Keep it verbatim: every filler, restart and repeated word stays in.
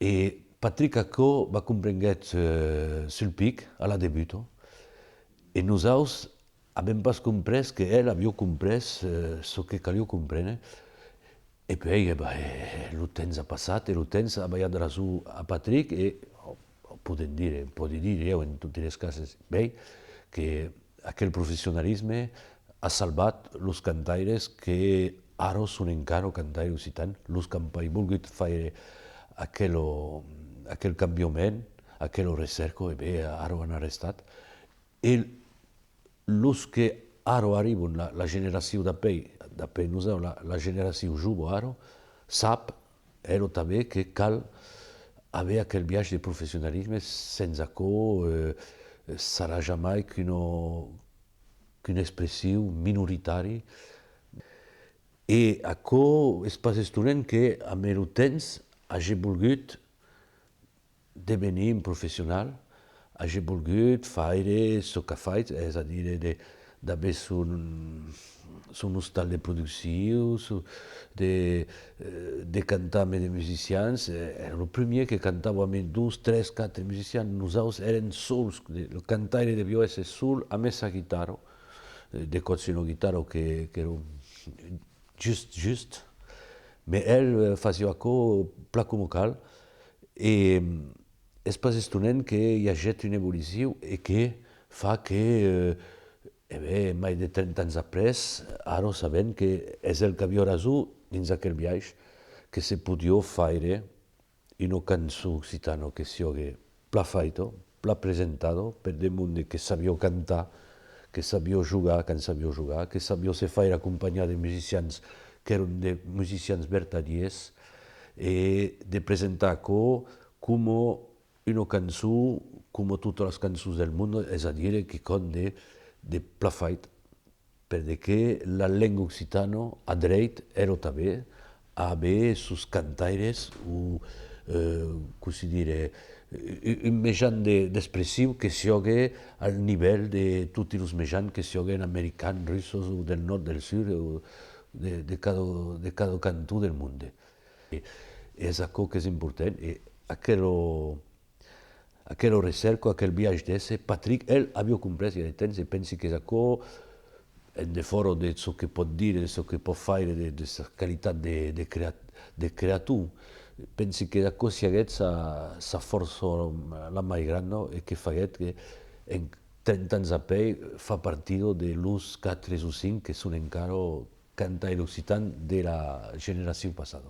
E Patric aquò va comprenguèt, eh, sul pic, a la debuta, e nosaus avèm pas comprés que el aviá comprés, eh, çò que caliá comprene. E puèi, e ben, eh, lo temps a passat, e lo temps a balhat rason a Patric, e, o, o podèm dire, pòdi dire, ieu, en totes les cases, ben, que aquel professionalisme a salvat los cantaires que ara son encara cantaires occitans, los qu'an pas volgut faire aquel, aquel cambiament, aquela recèrca, e ben, ara an arrestat. E los que ara arriban, la, la generacion d'apèi, d'apèi nosau, la, la generacion jova ara, sap, ela tanben, que cal aver aquel biais de professionalisme, sens aquò, eh, sarà jamai qu'una, qu'una expression minoritari. E aquò es pas estonant que, amb lo temps, age volgut devenir un professional, age volgut faire çò qu'a fait, es a dire de, d'aver son, son ostal de produccion, so-, de, eh, de cantar amb de musicians. Eh, èra lo primièr que cantava amb dos, tres, quatre musicians. Nosaus èrem sols, de, lo cantaire deviá èsser sol amb sa guitarra, eh, de còps una guitarra que, qu'èra just, just, mès el, eh, fasiá aquò plan coma cal, e, mm, es pas estonant que i agèt una evolucion e que fa que, eh, e ben, mai de trenta ans après, ara sabèm que es el qu'aviá rason dins aquel biais, que se podiá faire una cançon occitana que siague plan faita, plan presentada per de monde que sabiá cantar, que sabiá jogar quand sabiá jogar, que sabiá se faire acompanhar de musicians qu'èran de musicians vertadièrs, e de presentar aquò coma una cançon, coma totas las cançons del monde, es a dire quicòm de, de plan fait. Per de que la lenga occitana a dreit, ela tanben, a aver sos cantaires, o, eh, cossí dire, u-, un mejan de, d'expression que siague al nivèl de toti los mejans, que siaguen americans, russos o del nòrd, del sud, o de, de cada, de cada canton del monde. E es aquò qu'es important, e aquela, aquela recèrca, aquel biais d'èsser, Patric, el, aviá comprés i a de temps, e pensi qu'es aquò, en defòra de çò que pòt dire, de çò que pòt faire, de, de sa qualitat de, de crea-, de creator, pensi que aquò siaguèt sa, sa fòrça la mai granda e que faguèt que en trenta ans apèi fa partida de los quatre o cinc que son encara cantaires occitans de la generacion passada.